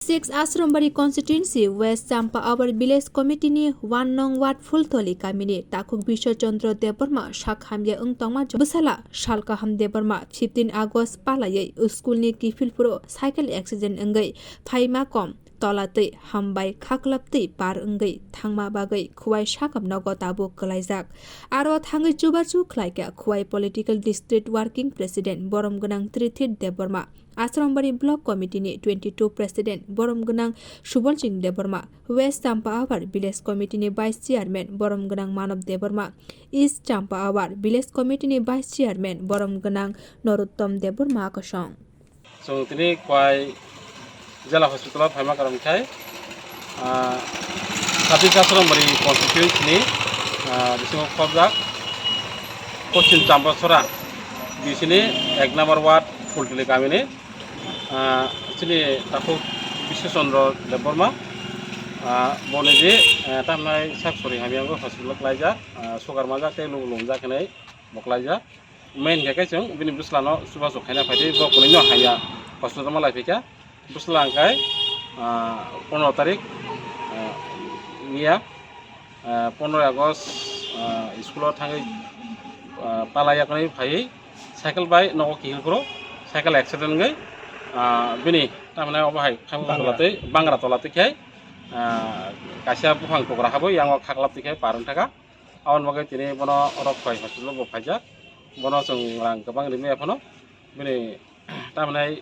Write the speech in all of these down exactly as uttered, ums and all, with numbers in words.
Six Asrambari Constituency West Champawar Village Committee ni one nong ward Phultoli kamini takhuk Biswa Chandra Debbarma sak hamya wng tongma bwsala Salkaham Debbarma fifteen August palaywi school ni kiphilphuru cycle accident wngwi phaima kom tola twi hambai khaklap twi par wngwi thangma bagwi Khwai sakam nogo tabuk kwlaijak. Aro thangwi chubachu khlaikha Khwai Political District Working President borom gwnang Trithit Debbarma, Asrambari Block Committee ni twenty two President borom gwnang Subol Singh Debbarma, West Champawar Village Committee ni Vice Chairman borom gwnang Manob Debbarma, East Champawar Village Committee ni Vice Chairman borom gwnang Norottom Debbarma kosong. Chwng tini Khwai Jela Hospital o phaima karon khai, ah, Sati Chasrambari constituency ni, ah, bisingo khobjak Poschim Chamrasora bisini ek number ward Phultuli kamini, ah, chini takhuk Biswa Chandra Debbarma, ah, boni di, eh, tamnai sak sori hamya wngwi hospital o klaijak, ah, sugar majak tei lubu lumjak hinwi bo klaijak. Main khe khe chwng bini bwslano chubachu khaina phaidi, bo kwnwino hamya hospital ma lai phaikha. Bwsla hwnkhe, ah, pondro tarik, ah, miya, ah, pondro August, ah, school o thangwi, ah, pala yakni phaiwi cycle bai nogo kihil phuru cycle accident wngwi, ah, bini tamni obo hai khamung tola twi bangra tola twi khai, ah, kaisa buphang tukra habwi yango khaklap twi khai par wng thaka. Aboni bagwi tini bono oro Khwai hospital bo phaijak. Bono chwng rang kwbang rimaya phano. Bini tamhinai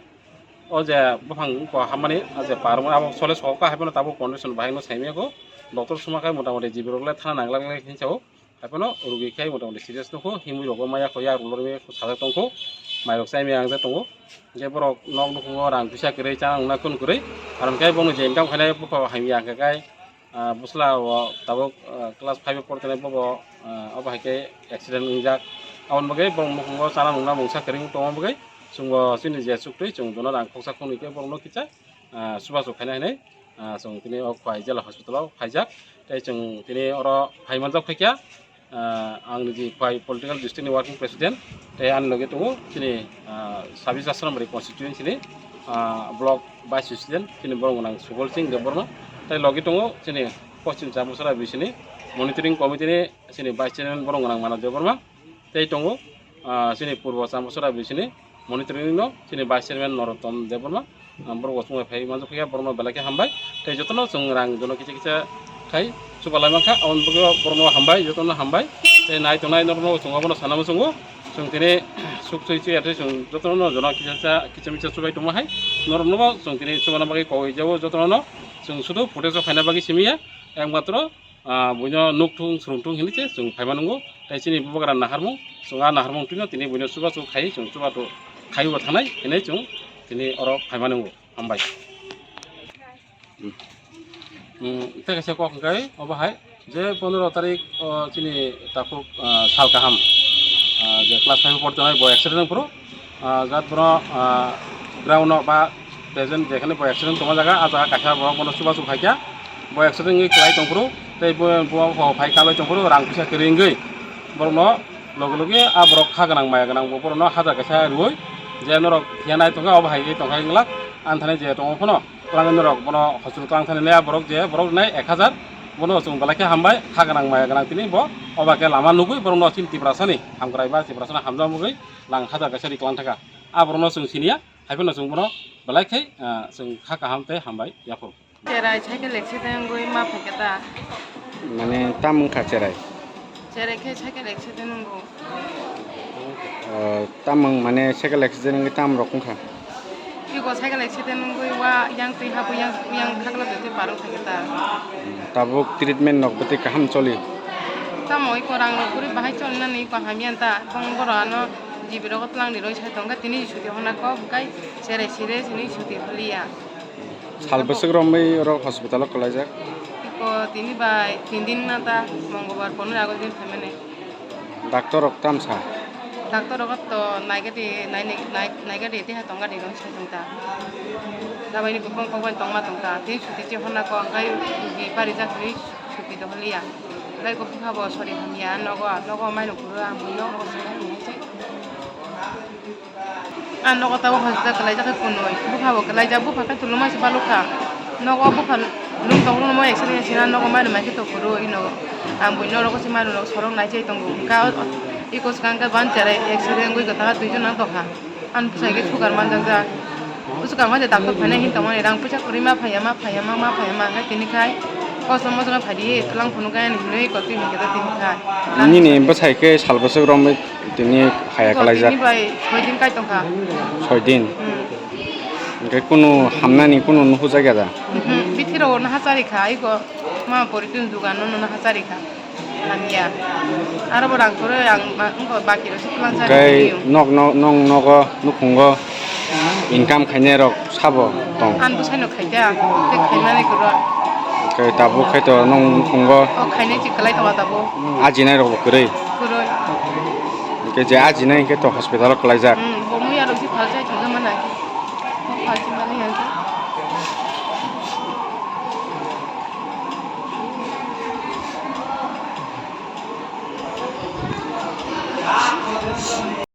o je buphang wngkha hammani, o je par wngmani abo sole sokha hai phano tabuk condition bahai no saimaya kho. Doctor suma khai mota moti G B rok le thana nang lak lak hinwi sao. Hai phano rugi khai mota moti serious nukho, himwi rok bo maya kho, yak rok lorwi maya kho, sajak tongkho, mai rok chaimaya wngjak tongo. Hingke borok nok nukhungo rang puisa kwrwi, chana nungna khun kwrwi, aro hingke bono je income khainai bupha hamya hingke kai, ah, bwsla o tabuk, ah, class five o portonai bobo, ah, obo hai khe accident wngjak. Aboni bagwi borok nukhungo chana nungna mungsa kwrwi wng tongma bagwi chwngbo chini je chuktwi chwng bono rang khoksa khonwi khe borokno kisa, ah, chubachu khaina hinwi, ah, chwng tini o Khwai Jela Hospital o phaijak. Tei chwng tini oro phai manjak phaikha, ah, ang niji Khwai Political District ni Working President, tei ani logi tongo chini, ah, Sabis Asrambari Constituency ni, ah, Block Vice President, chini borok gwnang Subol Singh Debbarma, tei logi tongo chini Poschim Chamrasora bisini Monitoring Committee ni chini Vice Chairman borok gwnang Manob Debbarma, tei tongo, ah, chini Purbo Chamrasora bisini Monitoring no chini Vice Chairman Norottom Debbarma, ah, borok bo chumui phai manjak phiya, borokno belai khe hambai. Tei jotono chwng rang jono kisa kisa khai chubalai mankha, aboni bagwi borokno hambai, jotono hambai. Tei nai tongnai norokno chwng abono sana muchungo, chwng tini suk sui chuya tei chwng jotono jono kisa kisa kisa misa chubai tongma hai, norokno bo chwng tini chubana bagwi kogwi jabo jotono chwng sudu footage o khaina bagwi simi ya, ekmatro ah, buino nukthung, srungthung hinwi se chwng phaima nungo. Tei chini bubagra naharmung, chwng a naharmung twino tini buino chubachu khai, chwng chubachu khaiwi bo thangnai hinwi chwng tini oro phaima nungo. Hambai. Hmm. Hmm, tei kaisa kok hwnkhe obo hai je pondro tarik o chini takhuk, ah, sal kaham, ah, je class five o portonai bo accident wngphuru. Ah, jat bono, ah, ground o ba present jekhane bo accident tongma jaga, ah jaga kaisa borok bono chubachu phaikha, bo accident wngwi kwlai tongphuru, tei bo, bo, bo phai kalai tongphuru, rang puisa kwrwi wngwi borokno logi logi ah borok kha gwnang maya gwnang bo borokno hajar kaisa rwui je norok phiya nai tongkha, obo hai khe tongkha wng glak, ani thani je tongo phano twlang norok bono hospital twlang thani nai ah borok je borok nai ek hajar, bono chwng belai khe hambai, kha gwnang maya gwnang tini bo obo khe lama nugui borokno chini Tiprasani hamkrai ba Tiprasani hamjak mugui lang hajar kaisa ri kwlang thaka. Ah, borokno chwng siniya, hai phano chwng bono belai khai, ah, chwng kha kaham tei hambai yaphuru. Cherai cycle accident wngwi ma phaikha ta? Mane, tam wngkha cherai? Cherai khe cycle accident wngo. Ah, tam wng, mane, cycle accident wngwi tam rok wngkha? Iko cycle accident wngwi wa yang twi hapwi yang, yang khakla twi twi parwng phaikha ta? Tabuk treatment nok bwtwi kaham choli? Tamo iko rang rok kwrwi bahai choli nani iko hamya ta, bong borok ano G B rogo twlang ni roi sai tongkha, tini suti honna kok bwkai cherai sire sini suti holiya. Sal bwswk romwi oro hospital o kwlaijak? Iko tini bai tin din na ta, Mongolbar pondro August din phaimani. Doctor rok tam sa? Doctor rok to naigadi, nai-, nai-, naigadi tei ha tongadi roi sai tongta. Dabai ni bukong kok bai tongma tongta, tini suti chi honna kok, angkai rugi parijak hinwi suti doholiya. Bai ko bupha bo sori hamya, nogo, nogo mai rok phuru ang bui nogo sori hamya se. Ang nogo tabo hospital kwlaijak khe kunui, bupha bo kwlaijak, bupha khe tuluma se balukha. Nogo bupha lung tong rwngmo accident sina nogo mari mai khe to phuru ino. Ang buino rogo se mari rok sorok nai chai tongo. Ka iko swkang ka ban cherai accident wngwi kwtha duijon ang tokha. Ang bwsai khe sugar manjak jak. Bwswk ang hwnde doctor phaina hin tongmani rang puisa kwrwi ma phaiya, ma phaiya, ma, ma phaiya, ma khe tini khai kosom mosom phai di, twlang phunuk gaya ni hinwi kotwi hinkhe tini khai. Nini bwsai khe sal bwswk romwi tini haya Iko kwlaijak? Tini bai soi din kai tongkha. Soi din? Hmm. Hwnkhe kunu hamnani kunu nuhujak ya da? Mhm. Bithi rogo no hachari kha, iko ma pori tun dugan no no hachari kha. Hamya. Aro bo rang kwrwi ang ma, wngkha baki rok se twlang chari Hwnkhe tongwi. Nok, nok, nong nogo, nukhungo income khainai rok sabo tong? Ang bwsai no khaida, tei khainani kwrwi. Hwnkhe tabuk khai to nong nukhungo? O khainai chi kwlai tongo tabuk. Ajinai rok bo kwrwi? Kwrwi. Hwnkhe je ajinai hwnkhe to hospital o kwlaijak? Hmm, bo muya rok se phal chai.